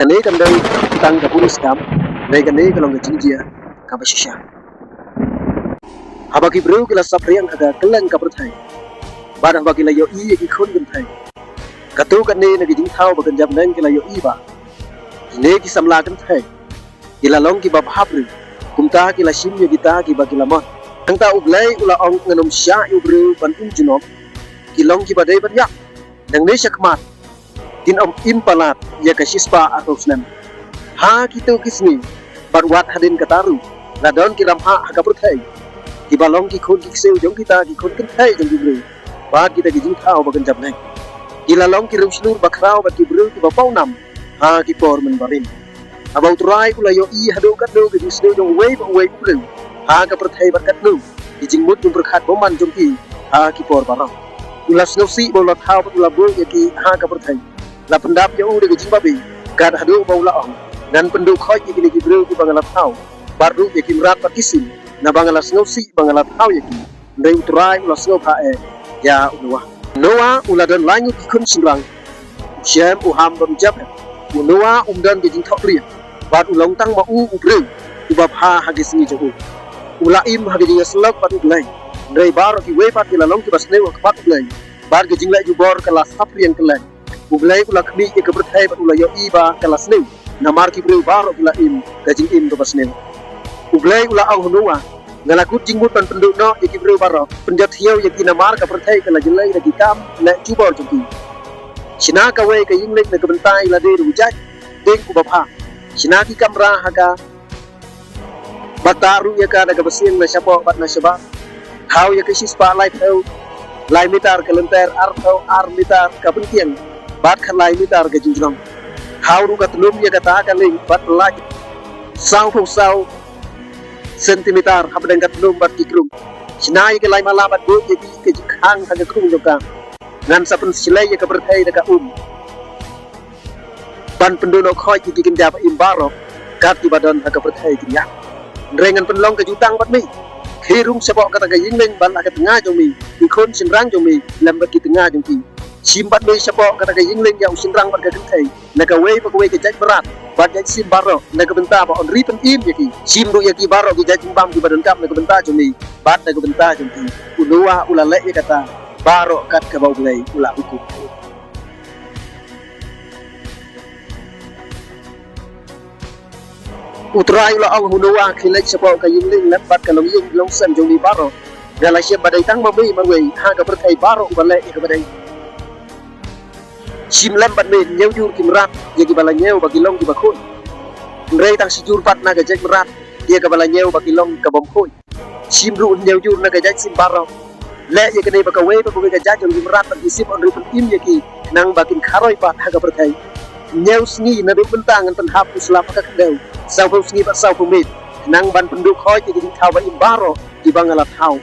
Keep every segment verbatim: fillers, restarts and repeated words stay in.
Kane kam dei tang ka bun skam, hynrei kane ka long ka jingjia kaba shisha. Haba ki briew ki la saphriang ha ka kylleng ka pyrthei, bad haba ki la ïohi ïa ki khun kynthei, katto katne na ki jingthaw ba kynja bneng ki la ïohi ba kine ki samla kynthei ki la long kiba bhabriew, kumta ki la shim ïa kita kiba ki la mot. Nangta U Blei u la ong, ngan ym shah ïa u briew ban um junom, ki long kiba dei ban ïap. Nangne shakhmat kin ym im palat ïa ka shispah arphew snem. Ha kito ki sngi bad wat hadien kata ruh, la don ki ramhah ha ka pyrthei, kiba long ki khun ki ksiew jong kita ki khun kynthei jong ki briew, bad kita ki jingthaw ba kynja bneng. Ki la long ki riewshlur bakhraw bad ki briew kiba pawnam ha ki por mynbarim. Haba U Trai u la ïohi haduh katno ka jingsniew jong uwei pa uwei u briew ha ka pyrthei bad katno ki jingmut jingpyrkhat bymman jong ki ha ki por baroh, u la sngewsih ba u la thaw bad u la buh ïa ki ha ka pyrthei. La pyndap ïa u da ka jingbabe, kat haduh ba u la ong, ngan pynduh khoit ïa kine ki briew kiba nga la thaw, bad ruh ïa ki mrad bad ki sim, naba nga la sngewsih ba nga la thaw ïa ki. Hynrei U Trai u la sngewbha eh ïa u Noah. Noah u la don lai ngut ki khun shynrang, u Shem, u Ham bad u Japhet. U Noah um don ka jingthohpyrshah, bad u long tang ma u u briew uba bha ha ki sngi jong u. U la im ha ka jingïasyllok bad U Blei, hynrei baroh kiwei pat ki la long kiba sniew ha khmat U Blei, bad ka jingleh jubor ka la saphriang kylleng. U Blei u la khmih ïa ka pyrthei bad u la ïohi ba ka la sniew, namar ki briew baroh ki la im ka jingim kaba sniew. U Blei u la ong ha u Noah, nga la kut jingmut ban pynduh noh ïa ki briew baroh, pynjot thiaw ïa ki namar ka pyrthei ka la jyllei da ki kam leh jubor jong ki. Shna kawei ka ïing leit na ka bynta ïa lade da u jait ding uba bha. Shna ki kamra ha ka, bad tah ruh ïa ka da kaba siang na shapoh bad na shabar. Thaw ïa ka shispah laiphew lai mitar ka lynter, arphew ar mitar ka pynkiang, bad khatlai mitar ka jingjrong. Thaw ruh ka tnum ïa kata ka lieng bad pyllait sawphew saw sentimeter hapdeng ka tnum bad ki krung. Shna ïa ka laimala bad buh ïa ki ka jingkhang ha ka krung jong ka. Ngan sa pynshlei ïa ka pyrthei da ka um, ban pynduh noh khoit ïa ki kynja ba im baroh, kat kiba don ha ka pyrthei kin ïap. Hynrei ngan pynlong ka jutang bad me. Khie rung shapoh kata ka ïing leng bad la ka tnga jong me, ki khun shynrang jong me lem bad ki tnga jong ki. Shim bad me shapoh kata ka ïing leng ïa u shynrang bad ka kynthei, na kawei pa kawei ka jait mrad bad jait sim baroh, na ka bynta ba yn ri pynim ïa ki. Shim ruh ïa ki baroh ki jait jingbam kiba donkam na ka bynta jong me bad na ka bynta jong ki. U Noah u la leh ïa kata baroh kat kaba U Blei u la hukum. U Trai u la ong ha u Noah, khie leit shapoh ka ïing leng lem bad ka longïing longsem jong me baroh. Nga la shem ba dei tang ma me marwei ha ka pyrthei baroh uba leh ïa kaba dei. Shim lem bad me, ñiew jur ki mrad ïa kiba la ñiew ba ki long kiba khuid. Hynrei tang shi jur pat na ka jait mrad ïa kaba la ñiew ba ki long ka bym khuid. Shim ruh ñiew jur na ka jait sim baroh. Leh ïa kane ba kawei pa kawei ka jait jong ki mrad bad ki sim yn ri pynim ïa ki, khnang ba kin kharoi pat ha ka pyrthei. Hynñiew sngi naduh mynta ngan pynhap u slap ha ka khyndew, sawphew sngi bad sawphew miet, khnang ban pynduh khoit ïa ki jingthaw ba im baroh kiba nga la thaw.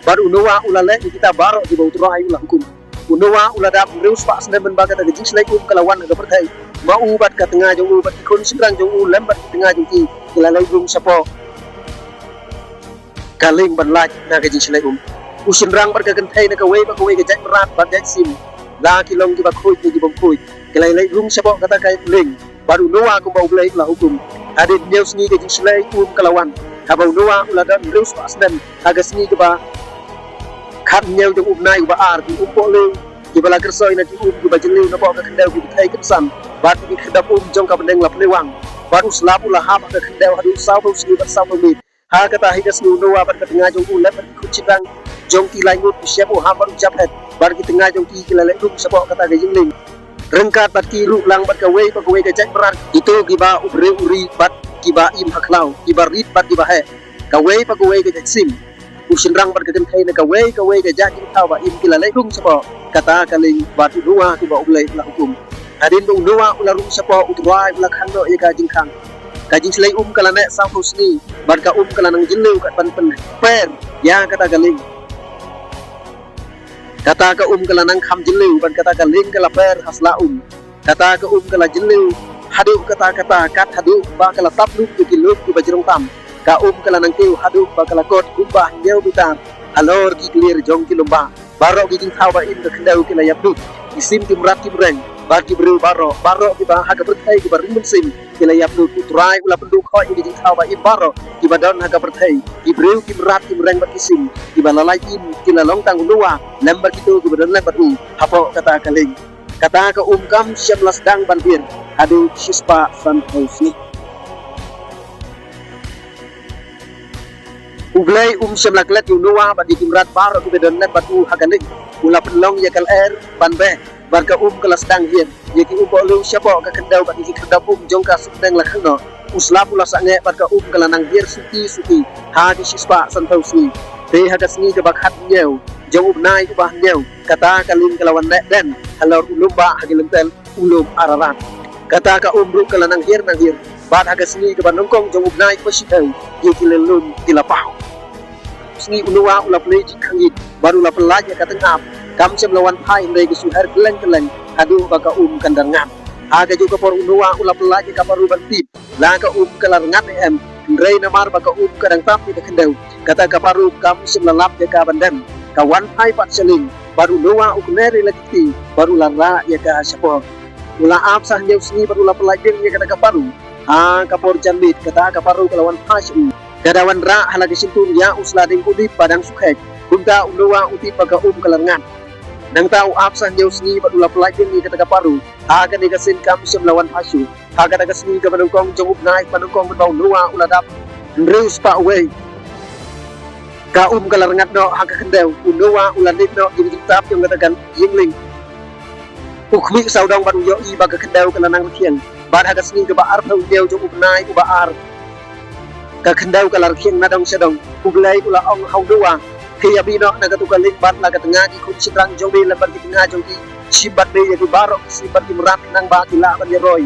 Bad u Noah u la leh ïa kita baroh kiba U Trai u la hukum. U Noah u la dap hynriew spah snem mynba kata ka jingshlei um ka la wan ha ka pyrthei, ma u bad ka tnga jong u bad ki khun shynrang jong u lem bad ki tnga jong ki, ki la leit rung shapoh ka lieng ban lait na ka jingshlei um. U shynrang bad ka kynthei na kawei pa kawei ka jait mrad bad jait sim, la ki long kiba khuid ne ki bym khuid, ki la leit rung shapoh kata ka lieng. Bad u Noah kumba U Blei u la hukum. Hadien hynñiew sngi ka jingshlei um ka la wan. Haba u Noah u la don hynriew spah snem, ha ka sngi kaba khathynñiew jong u bnai uba ar, ki umpohliew kiba la kyrsoi na ki um kiba jylliew napoh ka khyndew ki bthei kynsan, bad ki khyrdop um jong ka bneng la pynlewang. Bad u slap u la hap ha ka khyndew haduh sawphew sngi bad sawphew miet. Ha kata hi ka sngi u Noah bad ka tnga jong u lem bad ki khun shynrang jong ki lai ngut, u Shem, u Ham bad u Japhet, bad ki tnga jong ki, ki la leit rung shapoh kata ka ïing leng. Ryngkat bad ki ruh lang bad kawei pa kawei ka jait mrad, kito kiba u briew u ri bad kiba im ha khlaw, kiba rit bad kiba heh, kawei pa kawei ka jait sim. U shynrang bad ka kynthei na kawei kawei ka jait jingthaw ba im ki la leit rung shapoh kata ka lieng bad u Noah kumba U Blei u la hukum. Hadien ba u Noah u la rung shapoh, u Trai u la khang noh ïa ka jingkhang. Ka jingshlei um ka la neh sawphew sngi, bad ka um ka la nang jylliew kat ban pynper ïa kata ka lieng. Kata ka um ka la nang kham jylliew, bad kata ka lieng ka la per ha sla um. Kata ka um ka la jylliew haduh katta katta, kat haduh ba ka la tap lut ïa ki lum kiba jrong tam. Ka um ka la nang kiew haduh ba ka la kot kumba hynñiew mitar halor ki kliar jong ki lum bah. Baroh ki jingthaw ba im ka khyndew ki la ïap lut, ki sim, ki mrad, ki mreng, Bad ki briew baroh, baroh kiba ha ka pyrthei kiba ring mynsiem, ki la ïap lut. U Trai u la pynduh khoit ïa ki jingthaw ba im baroh kiba don ha ka pyrthei, ki briew, ki mrad, ki mreng bad ki sim, kiba la lait im, ki la long tang u Noah lem bad kito kiba don lem bad u hapoh kata ka lieng. Kata ka um kam shym la sdang ban hiar haduh shispah sanphew sngi. U Blei um shym la klet ïa u Noah bad ïa ki mrad baroh kiba don lem bad u ha ka lieng. U la pynlong ïa ka lyer ban beh, bad ka um ka la sdang hiar. Ïa ki um ba u la lum shapoh ka khyndew bad ïa ki khyrdop um jong ka suh pdeng la khang noh. U slap u la sangeh bad ka um ka la nang hiar suki suki ha ki shispah sanphew sngi. Te ha ka sngi kaba khathynñiew jong u bnai uba hynñiew, kata ka lieng ka la wan leh den halor u lum bah ha ki lynter u lum Ararat. Kata ka um ruh ka la nang hiar nang hiar, bad ha ka sngi kaba nyngkong jong u bnai uba shiphew, ïa ki lynlum ki la paw. Sngi u Noah u la plie jingkhang ïit bad u la pyllait ïa ka tyngab, kam shym la wan phai hynrei ka suher kylleng kylleng haduh ba ka um kan da rngat. Ha kajuh ka por u Noah u la pyllait ïa ka paru ban tip la ka um ka la rngat ne em, hynrei namar ba ka um ka dang tap ïa ka khyndew, kata ka paru kam shym la lap ïa ka ban dem. Ka wan phai pat sha lieng, bad u Noah u kner ïa la ki kti bad u la rah ïa ka shapoh. U la ap sa hynñiew sngi bad u la pyllait biang ïa kata ka paru ha ka por janmiet, kata ka paru ka la wan phai sha u. Ka da wan rah ha la ka shyntur ïa u sla dieng u dip ba dang sukhet. Kumta u Noah u tip ba ka um ka la rngat. Nangta u ap sa hynñiew sngi bad u la pyllait biang ïa kata ka paru. Ha kane ka sien kam shym la wan phai shuh. Ha kata ka sngi kaba nyngkong jong u bnai ba nyngkong mynba u Noah u la dap hynriew spah wei, ka um ka la rngat noh ha ka khyndew. U Noah u la leit noh ïa ka jingtap jong kata ka ïing lieng. U khmih sawdong bad u ïohi ba ka khyndew ka la nang rkhiang. Bad ha ka sngi kaba arphew hynñiew jong u bnai uba ar, ka khyndew ka la rkhiang na dong sha dong. U Blei u la ong ha u Noah, khie ïa mih noh na kato ka lieng bad la ka tnga ki khun shynrang jong me lem bad ki tnga jong ki ship bad me ïa ki baroh ki sim bad ki mrad khnang ba ki lah ban ïaroi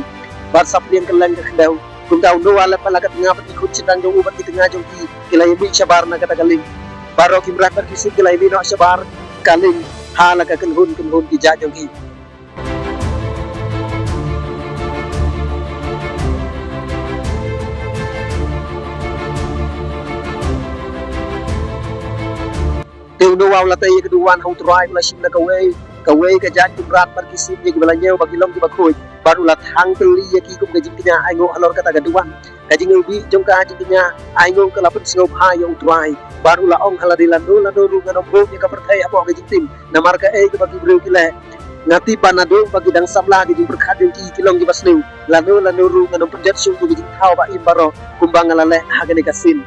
bad saphriang kylleng ka khyndew. Kumta u Noah lem bad la ka tnga bad ki khun shynrang jong u bad ki tnga jong ki, ki la ïa mih shabar na kata ka lieng. Baroh ki mrad bad ki sim ki la ïa mih noh shabar ka lieng ha la ka kynhun kynhun ki jait jong ki. Te u Noah u la tei ïa ka duwan ha u Trai, u la shim na kawei kawei ka jait ki mrad bad ki sim ïa kiba la ñiew ba ki long kiba khuid, bad u la thang tylli ïa ki kum ka jingkñia ainguh halor kata ka duwan. Ka jingiwbih jong ka jingkñia ainguh ka la pynsngewbha ïa u Trai, bad u la ong ha lade, lano lano ruh ngan ym buh ïa ka pyrthei hapoh ka jingtim namar kaei kaba ki briew ki leh. Nga tip ba naduh ba ki dang samla ha ka jingpyrkhat jong ki, ki long kiba sniew. Lano lano ruh ngan ym pynjot shuh ïa ka jingthaw ba im baroh kumba nga la leh ha kane ka sien.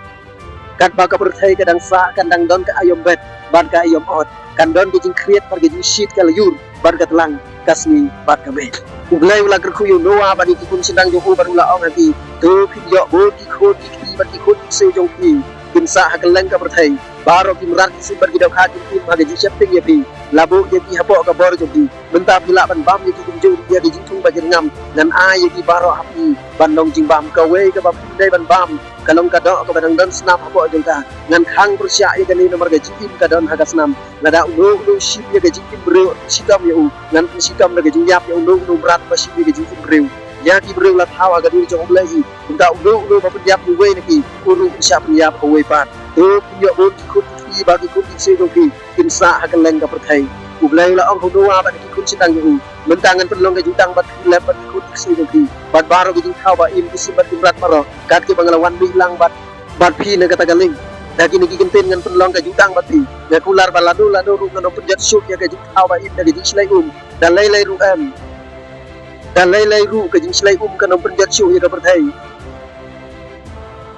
Katba ka pyrthei ka dang sah, kan dang don ka aïom bet bad ka aïom ot, kan don ka jingkhriat bad ka jingshit, ka lyiur bad ka tlang, ka sngi bad ka miet. U Blei u la kyrkhu ïa u Noah bad ïa ki khun shynrang jong u bad u la ong ha ki, to phin ïoh bun ki khun ki kti bad ki khun ki ksiew jong phi kin sah ha kylleng ka pyrthei. Baroh ki mrad ki sim bad ki dohkha kin im ha ka jingsheptieng ïa phi. La buh ïa ki hapoh ka bor jong phi. Mynta phi lah ban bam ïa ki kumjuh ïa ka jingthung ba jyrngam. Ngan ai ïa ki baroh ha phi ban long jingbam. Kawei kaba phim dei ban bam ka long ka doh kaba dang don snam hapoh jong ka. Ngan khang pyrshah ïa kane namar ka jingim ka don ha ka snam. Lada uno uno u shim ïa ka jingim briew, shitom ïa u, ngan pynshitom da ka jingïap ïa uno uno u mrad ba shim ïa ka jingim briew. Ïa ki briew la thaw ha ka dur jong U Blei hi. Kumta uno uno uba pynïap ïa uwei na ki, u ruh un shah pynïap ha uwei pat. To phin ïoh bun ki khun ki kti bad ki khun ki ksiew jong phi kin sah ha kylleng ka pyrthei. U Blei u la ong ha u Noah bad ki khun shynrang jong u, mynta ngan pynlong ka jutang bad phi lem bad ki khun ki ksiew jong phi bad baroh ki jingthaw ba im, ki sim bad ki mrad baroh, kat kiba nga la wan mih lang bad, bad phi na kata ka lieng. Da kine ki kyntien ngan pynlong ka jutang bad phi. Nga kular ba lano lano ruh ngan ym pynjot shuh ïa ka jingthaw ba im da ka jingshlei um. Da lei lei ruh em. Da lei lei ruh ka jingshlei um kan ym pynjot shuh ïa ka pyrthei.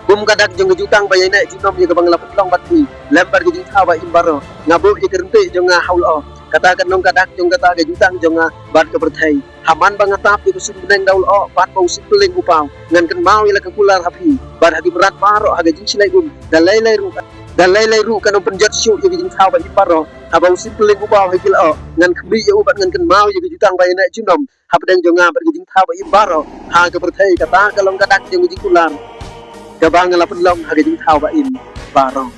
Kum ka dak jong ka jutang ba ïaineh junom ïa kaba nga la pynlong bad phi lem bad ka jingthaw ba im baroh, nga buh ïa ka ryntih jong nga ha u lyoh. Kata kan long ka dak jong kata ka jutang jong nga bad ka pyrthei. Ha man ba nga tap ïa ka suiñ bneng da u lyoh bad ba u sien pylleng u paw, ngan kynmaw ïa la ka kular ha phi bad ha ki mrad baroh ha ka jingshlei um. Da lei lei ruh, da lei lei ruh kan ym pynjot shuh ïa ka jingthaw ba im baroh. Haba u sien pylleng u paw ha ki lyoh, ngan khmih ïa u bad ngan kynmaw ïa ka jutang ba ïaineh junom hapdeng jong nga bad ka jingthaw ba im baroh ha ka pyrthei. Kata ka long ka dak jong ka jingkular kaba nga la pynlong ha ka jingthaw ba im baroh.